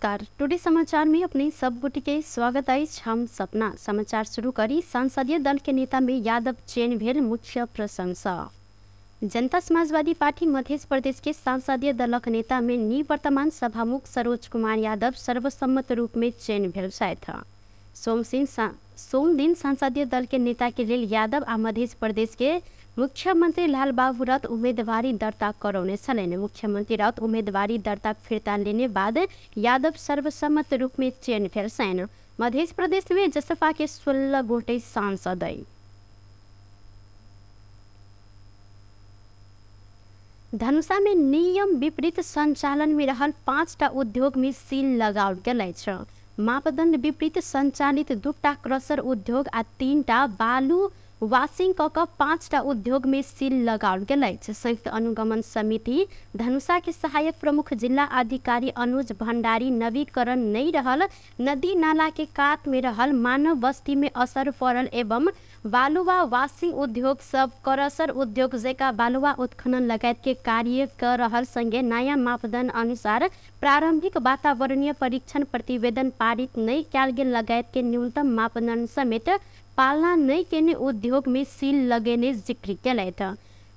नमस्कार, टुडे समाचार में अपने सब गोटे के स्वागत अछि। हम सपना समाचार शुरू करी। संसदीय दल के नेता में यादव चयन भेल मुख्य प्रशंसा। जनता समाजवादी पार्टी मध्य प्रदेश के संसदीय दलक नेता में निवर्तमान सभामुख सरोज कुमार यादव सर्वसम्मत रूप में चयन भेल छथि। सोमदिन संसदीय दल के नेता के लेल यादव आ मध्य प्रदेश के मुख्यमंत्री लालबाबू राउत उम्मेदवारी दर्ता करौने छलनि। मुख्यमंत्री राउत उम्मेदवारी दर्ता फिर्ता लेने बाद यादव सर्वसम्मत रूप में चयन भेल छनि। मध्य प्रदेश में जसपा के 16 गोटे सांसद अछि। धनुषा में नियम विपरीत संचालन में रहल 5टा उद्योग में सील लगाओल गेल अछि। मापदंड विपरीत संचालित 2टा क्रसर उद्योग आ 3टा बालू वाशिंग क 5टा उद्योग में सील लगाओल गेल अछि। संयुक्त अनुगमन समिति धनुषा के सहायक प्रमुख जिला अधिकारी अनुज भंडारी नवीकरण नहीं रहल, नदी नाला के कात में रहल, मानव बस्ती में असर पड़ल एवं बालुवा वाशिंग उद्योग सब क्रसर उद्योग जका बालुवा उत्खनन लगायत के कार्य कर रहल संगे नया मापदंड अनुसार प्रारंभिक वातावरणीय परीक्षण प्रतिवेदन पारित नहीं कयल गेल लगायत के न्यूनतम मापदंड समेत पालना नहीं केने उद्योग में सील लगेने जिक्र केलथि।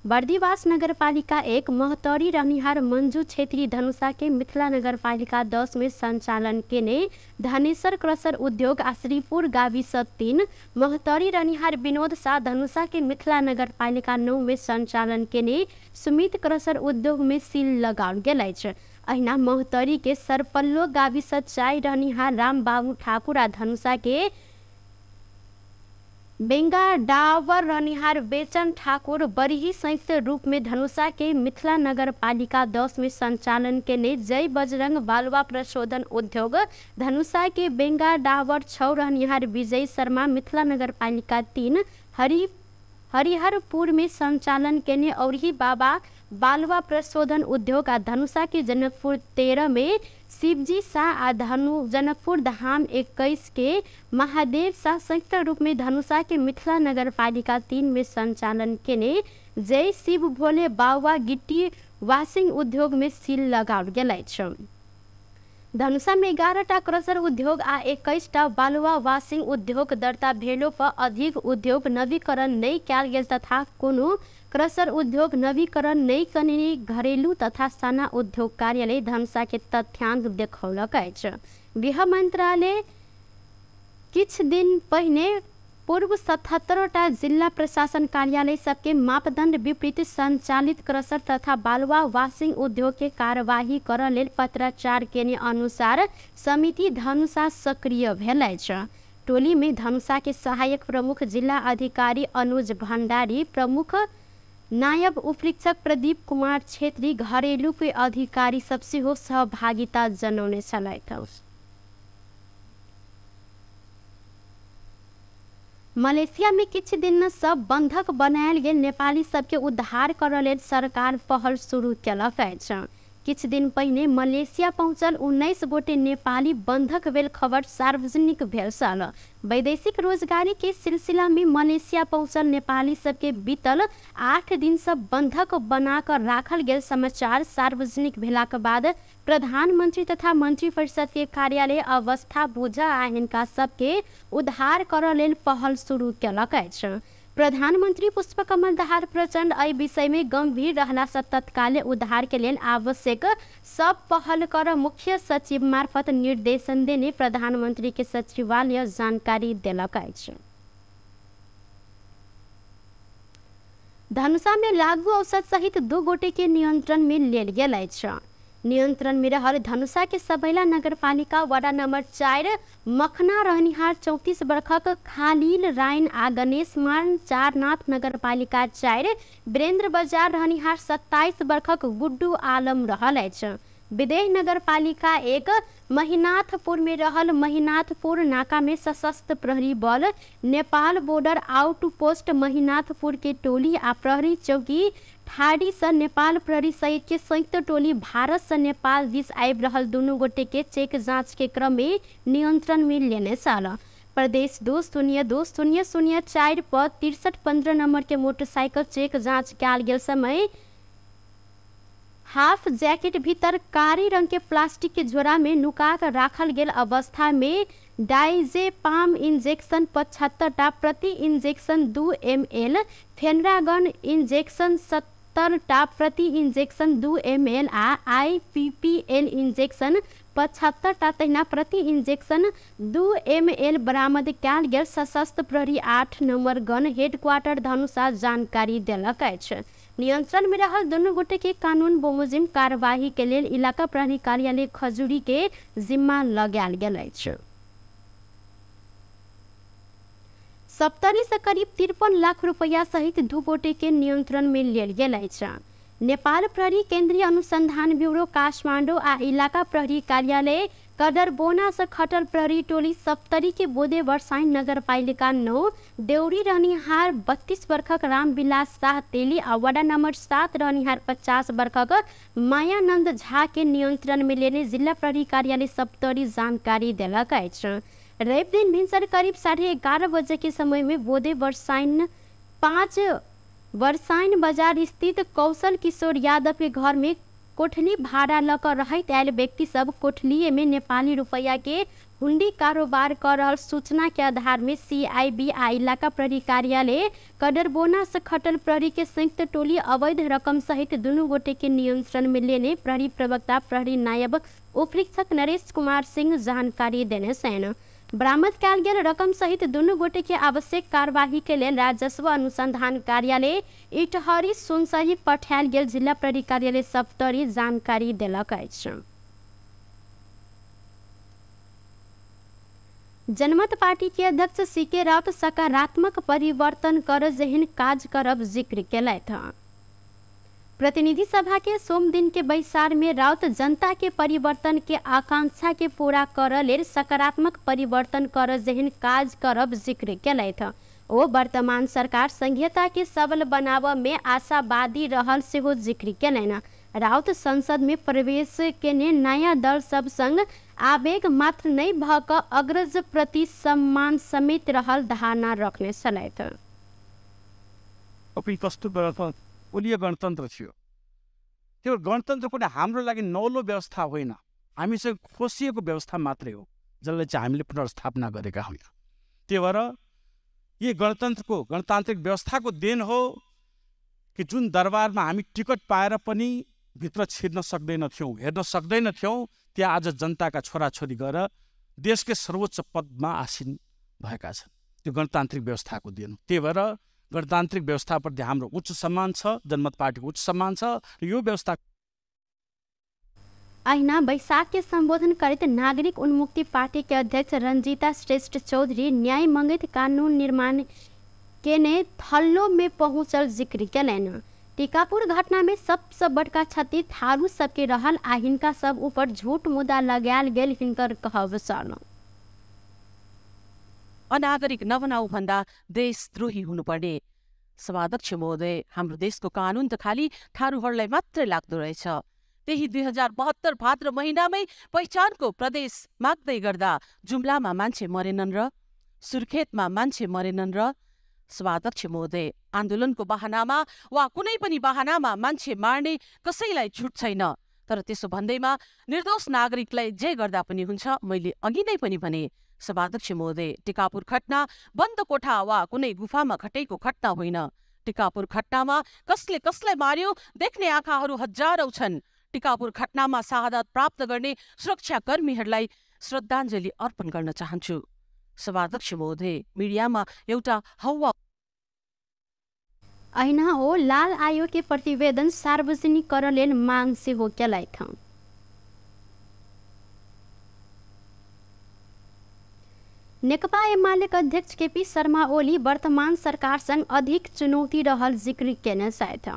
बर्दिवास नगरपालिका 1 महतरी रहनिहार मंजू छेत्री धनुषा के मिथिला नगरपालिका 10 में संचालन केने धनेश्वर क्रसर उद्योग आ श्रीपुर गाविस 3 महतरी रहनिहार विनोद शाह धनुषा के मिथिला नगरपालिका 9 में संचालन केने सुमित क्रसर उद्योग में सील लगाओल गेल अछि। अहिना महतरी के सरपल्लो गाविस 4 रहनिहार रामबाबू ठाकुर आ धनुषा के बेंगा डावर रहनिहार बेचन ठाकुर बरही संयुक्त रूप में धनुषा के मिथिला नगरपालिका 10 में संचालन केने जय बजरंग बालुवा प्रशोधन उद्योग धनुषा के बेंगा डावर 6 रहनिहार विजय शर्मा मिथिला नगरपालिका 3 हरिहरपुर में संचालन केने औरही बाबा बालुवा प्रशोधन उद्योग आ धनुषा के जनकपुर 13 में शिवजी शाह आ जनकपुर धाम 21 के महादेव शाह संयुक्त रूप में धनुषा के मिथिला नगरपालिका 3 में संचालन केने जय शिव भोले बाबा गिट्टी वाशिंग उद्योग में सील लगाओल गेल अछि। धनुषा में 11टा क्रसर उद्योग आ 21टा बालुवा वाशिंग उद्योग दर्ता भेलो पर अधिक उद्योग नवीकरण नहीं कयल गेल तथा कोनो क्रसर उद्योग नवीकरण नहीं कने घरेलू तथा साना उद्योग कार्यालय धनुषा के तथ्यांक देखौलक अछि। गृह मंत्रालय किछ दिन पहिने पूर्व 77टा जिला प्रशासन कार्यालय सबके मापदंड विपरीत संचालित क्रसर तथा बालुवा वाशिंग उद्योग के कार्यवाही करऽ लेल पत्राचार केने अनुसार समिति धनुषा सक्रिय भेल अछि। टोली में धनुषा के सहायक प्रमुख जिला अधिकारी अनुज भंडारी, प्रमुख नायब उपरीक्षक प्रदीप कुमार छेत्री, घरेलू के अधिकारी सब सेहो सहभागिता जनौने छलथि। मलेशिया में किछ दिन सब बंधक बनायल गेल नेपाली सबके उद्धार करऽ लेल सरकार पहल शुरू केलक अछि। किछ दिन पहिने मलेशिया पहुँचल 19 गोटे नेपाली बंधक भेल खबर सार्वजनिक भेल छल। वैदेशिक रोजगारी के सिलसिला में मलेशिया पहुँचल नेपाली सबके बीतल 8 दिन से बंधक बना कर राखल गेल समाचार सार्वजनिक भेलाक बाद प्रधानमंत्री तथा मंत्री परिषद के कार्यालय अवस्था बुझा आ हिनका सबके उद्धार करऽ लेल पहल शुरू केलक अछि। प्रधानमंत्री पुष्पकमल दाहाल प्रचण्ड एहि विषय में गंभीर रहला से तत्काले उद्धार के लेल आवश्यक सब पहल कर मुख्य सचिव मार्फत निर्देशन देने प्रधानमंत्री के सचिवालय जानकारी देलक अछि। धनुषा में लागू औषध सहित 2 गोटे के नियंत्रण में लेल गेल अछि। नियंत्रण में रहल धनुषा के सबैला नगरपालिका वार्ड नंबर 4 मखना रहनिहार 34 वर्षक खालील राइन आ गणेश मान चारनाथ नगरपालिका 4 वीरेंद्र बाजार रहनिहार 27 वर्षक गुड्डू आलम रहल अछि। विदेह नगरपालिका 1 महिनाथपुर में रहल महिनाथपुर नाका में सशस्त्र प्रहरी बल नेपाल बॉर्डर आउटपोस्ट महिनाथपुर के टोली आ प्रहरी चौकी ठाडी से नेपाल प्रहरी सहित के संयुक्त टोली भारत से नेपाल दिस आबि रहल दुनू गोटे के चेक जांच के क्रम में नियंत्रण में लेने छल। प्रदेश 2 0 2 0 0 4 पर 6315 नंबर के मोटरसाइकिल चेक जांच कयल गेल समय हाफ जैकेट भीतर कारी रंग के प्लास्टिक के झोरा में नुका कर राखल गेल अवस्था में डाइजेपाम इंजेक्शन 75 टा प्रति इंजेक्शन 2 ml, फेनरागन इंजेक्शन 70 टा प्रति इंजेक्शन 2 ml आ IPPL injection 75 टा तहिना प्रति इंजेक्शन 2 ml बरामद कयल गेल सशस्त्र प्रहरी 8 नंबर गन हेडक्वार्टर धनुषा जानकारी देलक अछि। नियंत्रण में रहल दुनू गोटे के कानून बमोजिम कार्यवाही के लेल इलाका प्रहरी कार्यालय खजुरी के जिम्मा लगायल गेल अछि। सप्तरी से करीब 53 लाख रुपया सहित 2 गोटे के नियंत्रण में लेल गेल अछि। नेपाल प्रहरी केंद्रीय अनुसंधान ब्यूरो काठमाडौँ आ इलाका प्रहरी कार्यालय कदरबोना से खटल प्रहरी टोली सप्तरी के बोधे वर्षाइन नगरपालिका 9 देउरी रहनिहार 32 वर्षक रामविलास शाह तेली आ वडा नंबर 7 रहनिहार 50 वर्षक मायानंद झा के नियंत्रण में लेने जिला प्रहरी कार्यालय सप्तरी जानकारी देलक अछि। रवि दिन भिनसर करीब 11:30 बजे के समय में बोधे वर्षाइन 5 वर्षाइन बाजार स्थित कौशल किशोर यादव के घर में कोठली भाड़ा लकर रहैत आयल व्यक्ति सब कोठलिए में नेपाली रुपया के हुंडी कारोबार कर रहल सूचना के आधार में CIB आ इलाका प्रहरी कार्यालय कदरबोना से खटल प्रहरी के संयुक्त टोली अवैध रकम सहित दुनू गोटे के नियंत्रण में लेने प्रहरी प्रवक्ता प्रहरी नायब उपरीक्षक नरेश कुमार सिंह जानकारी देने छनि। बरामद कयल गेल रकम सहित दुनू गोटे के आवश्यक कार्यवाही के लेल राजस्व अनुसंधान कार्यालय इटहरी सुनसरी पठायल गेल जिला प्रहरी कार्यालय सप्तरी जानकारी देलक अछि। जनमत पार्टी के अध्यक्ष सीके राउत सकारात्मक परिवर्तन कर जेहन काज करब जिक्र केलथि। प्रतिनिधि सभा के सोम दिन के बैसार में राउत जनता के परिवर्तन के आकांक्षा के पूरा कर लेल सकारात्मक परिवर्तन कर जेहन काज करब जिक्र केलथि। ओ वर्तमान सरकार संघीयता के सबल बनाव में आशावादी रहल सेहो जिक्र केलनि। राउत संसद में प्रवेश केने नया दल सब संग आवेग मात्र नहीं भ क अग्रज प्रति सम्मान समेत रहल धारणा रखने छलथि। ओलीय गणतन्त्र थियो, त्यो गणतन्त्र कुनै हाम्रो लागि नौलो व्यवस्था होइन, हामीसँग खोसिएको व्यवस्था मात्रै हो जसलाई चाहिँ हामीले पुनर्स्थापना गरेका हौँ। त्यही भएर यही गणतन्त्रको गणतान्त्रिक व्यवस्थाको then हो कि जुन दरबारमा हामी टिकट पाएर पनि भित्र छिर्न सक्दैनथ्यौँ, हेर्न सक्दैनथ्यौँ, त्यहाँ आज जनताका छोराछोरी गएर देशकै सर्वोच्च पदमा आसीन भएका छन्। त्यो गणतान्त्रिक व्यवस्थाको then हो। त्यही भएर गणतान्त्रिक व्यवस्थाप्रति हाम्रो उच्च सम्मान छ, जनमत पार्टीको उच्च सम्मान छ। यो व्यवस्था अहिना बैसाख के संबोधन करैत नागरिक उन्मुक्ति पार्टी के अध्यक्ष रंजीता श्रेष्ठ चौधरी न्याय मंगैत कानून निर्माण केने थल्लो में पहुँचल जिक्र केलनि। टीकापुर घटना में सबसे बड़का क्षति थारू सबके रहल आ हिनका सब ऊपर झूठ मुद्दा लगायल गेल हिनकर कहब छल। अनागरिक नबनाऊ भन्दा देशद्रोही हुनुपर्ने। सभाध्यक्ष महोदय, हाम्रो देशको कानुन त खालि थारूहरूलाई मात्रै लाग्दो रहेछ। त्यही 2072 भाद्र महिनामै पहिचानको प्रदेश माग्दै गर्दा जुम्लामा मान्छे मरेनन् र सुर्खेतमा मान्छे मरेनन् र? सभाध्यक्ष महोदय, आन्दोलनको बहानामा वा कुनै पनि बहानामा मान्छे मार्ने कसैलाई छुट छैन, तर त्यसो भन्दैमा निर्दोष नागरिकलाई जे गर्दा पनि हुन्छ। मैले अघि नै पनि भने सभाध्यक्ष महोदय, टिकापुर घटना बन्द कोठा वा कुनै गुफामा घटेको घटना होइन। टिकापुर घटनामा कसले कसलाई मार्यो देख्ने आँखाहरू हजारौं छन्। टिकापुर घटनामा शहादत प्राप्त गर्ने सुरक्षाकर्मीहरूलाई श्रद्धाञ्जली अर्पण गर्न चाहन्छु। सभाध्यक्ष महोदय, मिडियामा एउटा हौवा अहिना हो लाल आयोग के प्रतिवेदन सार्वजनिक कर लेल मांग सेहो केलथि। नेकपा एमाले के अध्यक्ष केपी शर्मा ओली वर्तमान सरकार संग अधिक चुनौती रहल जिक्र केने छथि।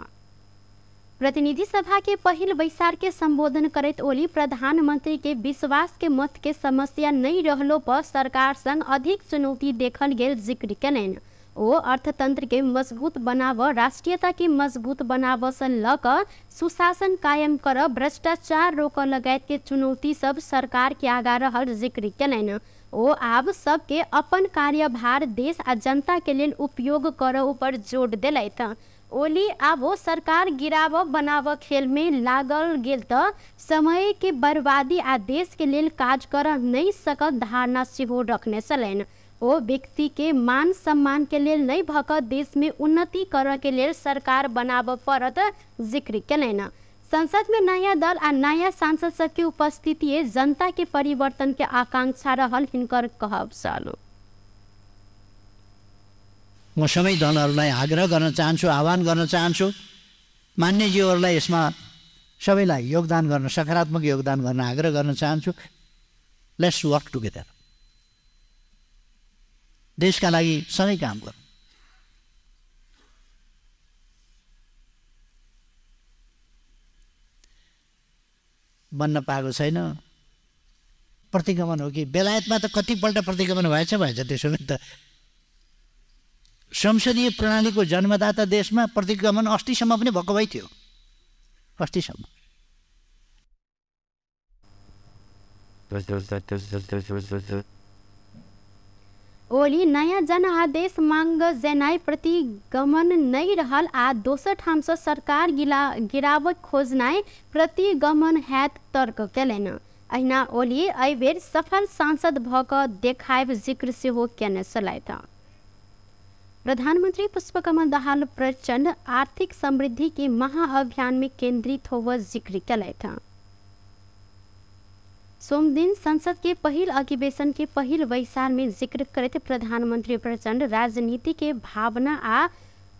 प्रतिनिधि सभा के पहिल बैसार के संबोधन करैत ओली प्रधानमंत्री के विश्वास के मत के समस्या नहीं रहलो पर सरकार संग अधिक चुनौती देखल गेल जिक्र केलनि। ओ अर्थतंत्र के मजबूत बनाव, राष्ट्रीयता के मजबूत बनाव से ल क सुशासन कायम कर, भ्रष्टाचार रोक लगायत के चुनौती सब सरकार के आगा रहल जिक्र केलनि। ओ आब सबके अपन कार्यभार देश आ जनता के लेल उपयोग कर ऊपर जोड़ दिलथि। ओली आबो सरकार गिराव बनाव खेल में लागल गेल त समय के बर्बादी आ देश के लेल काज कर नहीं सकत धारणा सेहो रखने छलनि। ओ व्यक्ति के मान सम्मान के लेल नहीं भक देश में उन्नति कर के लेल सरकार बनाव पड़त जिक्र केलनि। संसद में नया दल आ नया सांसद सबके उपस्थिति जनता के परिवर्तन के आकांक्षा रहल हिनकर कहब छल। म सबै दलहरूलाई आग्रह गर्न चाहन्छु, आह्वान गर्न चाहन्छु, मान्यज्यूहरूलाई यसमा सबैलाई योगदान गर्न, सकारात्मक योगदान गर्न आग्रह गर्न चाहन्छु। Let's work together, देशका लागि सँगै काम गरौँ। बन्न पाएको छैन। प्रतिगमन हो कि बेलायतमा त कतिपल्ट प्रतिगमन भएछ भएछ। त्यसो भने त संसदीय प्रणालीको जन्मदाता देशमा प्रतिगमन अस्तिसम्म पनि भएको भइ थियो, अस्तिसम्म। ओली नयाँ जनादेश मांग जेनाइ प्रतिगमन नै रहल आ दोसर ठामसँ सरकार गिरावट खोजनाइ प्रतिगमन हैत तर्क केलनि। अहिना ओली एहिबेर सफल सांसद भऽ कऽ देखायब जिक्र सेहो केने छलथि। प्रधानमंत्री पुष्पकमल दाहाल प्रचण्ड आर्थिक समृद्धि के महाअभियान में केंद्रित होव जिक्र केलथि। सोमदिन संसद के पहिल अधिवेशन के पहिल बैसार में जिक्र करैत प्रधानमंत्री प्रचण्ड राजनीति के भावना आ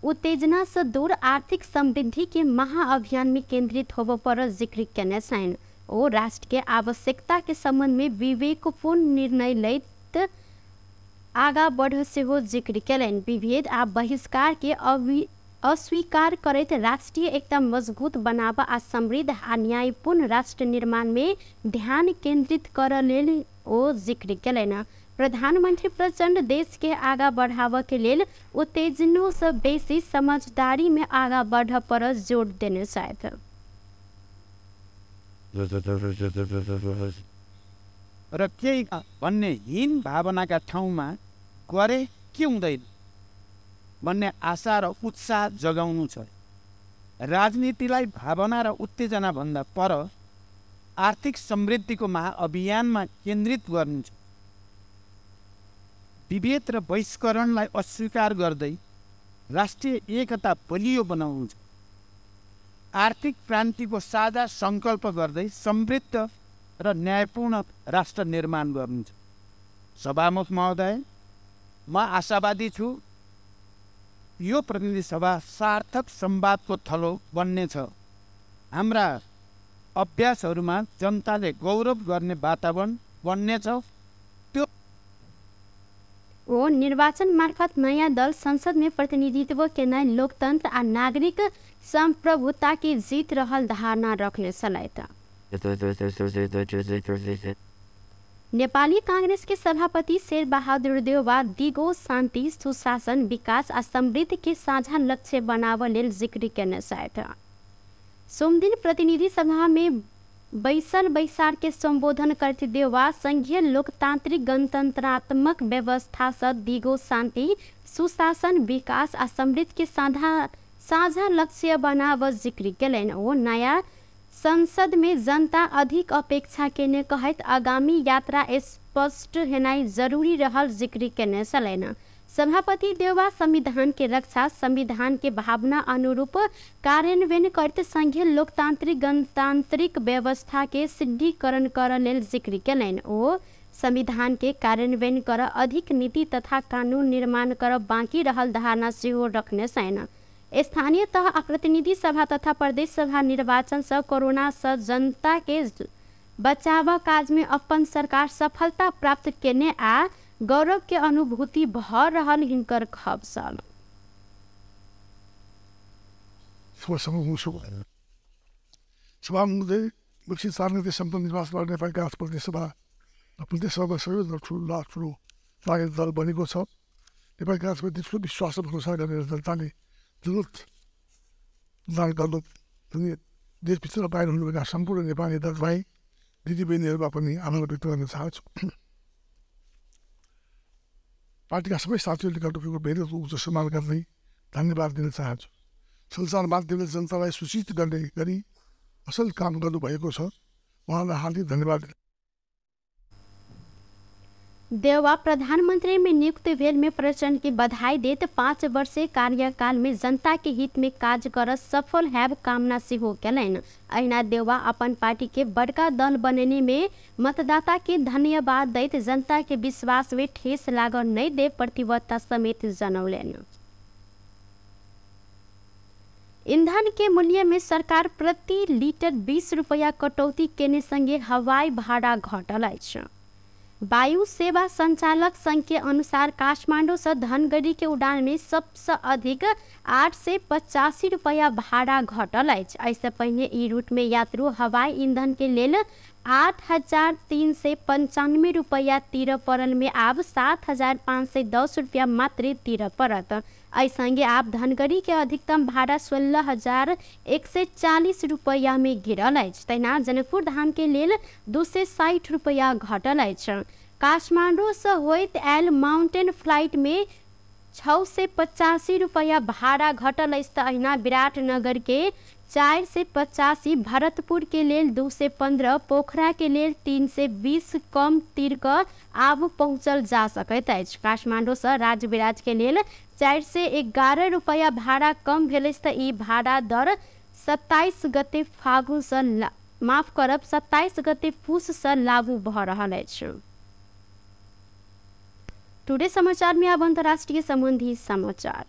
उत्तेजना से दूर आर्थिक समृद्धि के महाअभियान में केंद्रित होव पर जिक्र केने छनि। ओ राष्ट्र के आवश्यकता के संबंध में विवेकपूर्ण निर्णय लैत आगा बढ़ सेहो जिक्र केलनि। विभेद आ बहिष्कार के अस्वीकार करैत राष्ट्रीय एकता मजबूत बनाब आ समृद्ध आ न्यायपूर्ण राष्ट्र निर्माण में ध्यान केंद्रित कर लेल ओ जिक्र केलनि। प्रधानमंत्री प्रचण्ड देश के आगा बढ़ाव के लेल उत्तेजनो से बेसी समझदारी में आगा बढ़ पर जोर देने छथि। र केही भन्ने हीन भावनाका ठाउँमा गरे के हुँदैन भन्ने आशा र उत्साह जगाउनु छ। राजनीतिलाई भावना र उत्तेजना भन्दा पर आर्थिक समृद्धिको महाअभियानमा केन्द्रित गर्नु छ। विभेद र बहिष्करणलाई अस्वीकार गर्दै राष्ट्रिय एकता बलियो बनाउनु छ। आर्थिक क्रान्तिको साझा सङ्कल्प गर्दै समृद्ध र न्यायपूर्ण राष्ट्र निर्माण गर्नु छ। सभामुख महोदय, म आशावादी छु यो प्रतिनिधि सभा सार्थक संवादको थलो बन्नेछ। हाम्रा अभ्यासहरूमा जनताले गौरव गर्ने वातावरण बन्नेछ। त्यो ओ निर्वाचन मार्फत नयाँ दल संसद में प्रतिनिधित्व केनाइ लोकतंत्र आ नागरिक संप्रभुता के जीत रहल धारणा रखने छलथि। नेपाली कांग्रेस के सभापति शेरबहादुर देउवा दिगो शान्ति, सुशासन, विकास आ समृद्धि के साझा लक्ष्य बनाव लेल जिक्र केने छथि। सोमदिन प्रतिनिधि सभा में बैसल बैसार के संबोधन करते देउवा संघीय लोकतांत्रिक गणतंत्रात्मक व्यवस्था से दिगो शान्ति, सुशासन, विकास आ समृद्धि के साझा लक्ष्य बनाव जिक्र केलनि। ओ नया संसद में जनता अधिक अपेक्षा केने कहैत आगामी यात्रा स्पष्ट हेनाइ जरूरी रहल जिक्र केने छलनि। सभापति देउवा संविधान के रक्षा, संविधान के भावना अनुरूप कार्यान्वयन करते संघीय लोकतांत्रिक गणतांत्रिक व्यवस्था के सिद्धिकरण कर लेल जिक्र केलनि। ओ संविधान के कार्यान्वयन कर अधिक नीति तथा कानून निर्माण कर बाँकी रहल धारणा सेहो रखने छनि। स्थानीय तह आ प्रतिनिधि सभा तथा प्रदेश सभा निर्वाचन से कोरोना से जनता के बचाव काज में अपन सरकार सफलता प्राप्त केने आ गौरव के अनुभूति भ रहल हिनकर खब छल। नेपाली सभा सबैभन्दा ठुलो ठुलो राजनीतिक दल बनेको छ। नेपाली काङ्ग्रेसप्रति ठुलो विश्वास र भरोसा गरेर जनताले जरुरत गर्नु देशभित्र र बाहिर हुनुभएका सम्पूर्ण नेपाली दाजुभाइ दिदीबहिनीहरूमा पनि आभार व्यक्त गर्न चाहन्छु। पार्टीका सबै साथीहरूले गर्नुभएको मेहनतको उच्च सम्मान गर्दै धन्यवाद दिन चाहन्छु। सञ्चार माध्यमले जनतालाई सूचित गर्ने गरी असल काम गर्नुभएको छ। उहाँलाई हार्दिक धन्यवाद। देउवा प्रधानमंत्री में नियुक्त भेल में प्रचंड के बधाई देत 5 वर्ष कार्यकाल में जनता के हित में काज कर सफल हैब कामना सेहो केलनि। अहिना देउवा अपन पार्टी के बड़का दल बनेने में मतदाता के धन्यवाद दैत जनता के विश्वास में ठेस लागल नहीं दे प्रतिबद्धता समेत जनौलनि। ईंधन के मूल्य में सरकार प्रति लीटर 20 रुपया कटौती केने संगे हवाई भाड़ा घटल अछि। वायु सेवा संचालक संघ के अनुसार काठमांडू से धनगढ़ी के उड़ान में सबसे अधिक 885 रुपया भाड़ा घटल अछि। एहिसँ पहिने ई रूट में यात्रु हवाई ईंधन के लेल 8,395 रुपया तिर पड़ल में आब 7,510 रुपया मात्र तिर पड़त। एहि संगे आब धनगढ़ी के अधिकतम भाड़ा 16,140 रुपया में गिरल अछि। तहिना जनकपुर धाम के लेल 260 रुपया घटल अछि। काठमांडू से होइत आयल माउंटेन फ्लाइट में 685 रुपया भाड़ा घटल अछि। तऽ अहिना विराटनगर के 485, भरतपुर के लेल 215, पोखरा के लेल 320 कम तिर कऽ आब पहुँचल जा सकैत अछि। काठमांडू से राजविराज के लेल 411 रुपया भाड़ा कम भेल अछि। तऽ ई भाड़ा दर 27 गते फागुन से माफ करब 27 गते पुस से लागू भऽ रहल अछि। टुडे समाचार में अब अंतर्राष्ट्रीय संबंधी समाचार।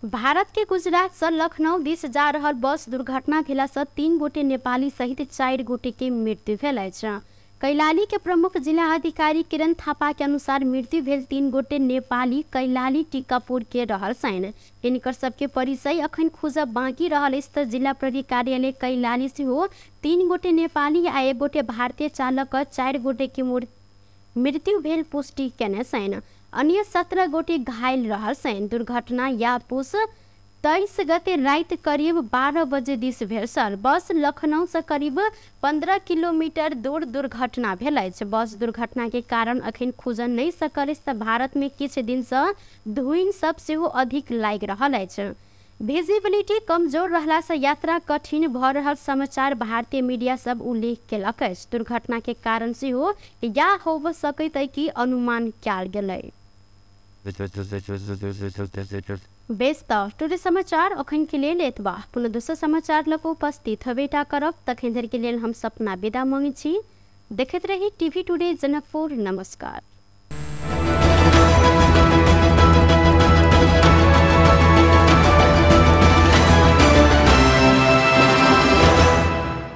भारत के गुजरात से लखनऊ दिस जा रहल बस दुर्घटना भेला से 3 गोटे नेपाली सहित 4 गोटे के मृत्यु भेल अछि। कैलाली के प्रमुख जिला अधिकारी किरण थापा के अनुसार मृत्यु भेल 3 गोटे नेपाली कैलाली टीकापुर के रहल छनि। हिनकर सबके परिचय अखन खोजब बाँकी रहल अछि। तऽ जिला प्रहरी कार्यालय कैलाली सेहो 3 गोटे नेपाली आ 1 गोटे भारतीय चालक 4 गोटे के मृत्यु भेल पुष्टि केने छनि। अन्य 17 गोटे घायल रहल छनि। दुर्घटना या पुस 23 गते राति करीब 12 बजे दिस भेल छल। बस लखनऊ से करीब 15 किलोमीटर दूर दुर्घटना भेल अछि। बस दुर्घटना के कारण अखन खुजल नहि सकल अछि। तऽ भारत में किछु दिन से धुइन सब सेहो अधिक लागि रहल अछि। विजिबिलिटी कमजोर रहला से यात्रा कठिन भऽ रहल समाचार भारतीय मीडिया सब उल्लेख केलक अछि। दुर्घटना के कारण सेहो या होब सकैत कि अनुमान कयल गेलै। बेस तऽ टुडे समाचार अखन के लेल एतबा। पुनः दोसर समाचार लग उपस्थित हबेटा करब। तखन धरि के लेल हम सपना विदा मांगै छी। देखैत रही टीवी टुडे जनकपुर। नमस्कार।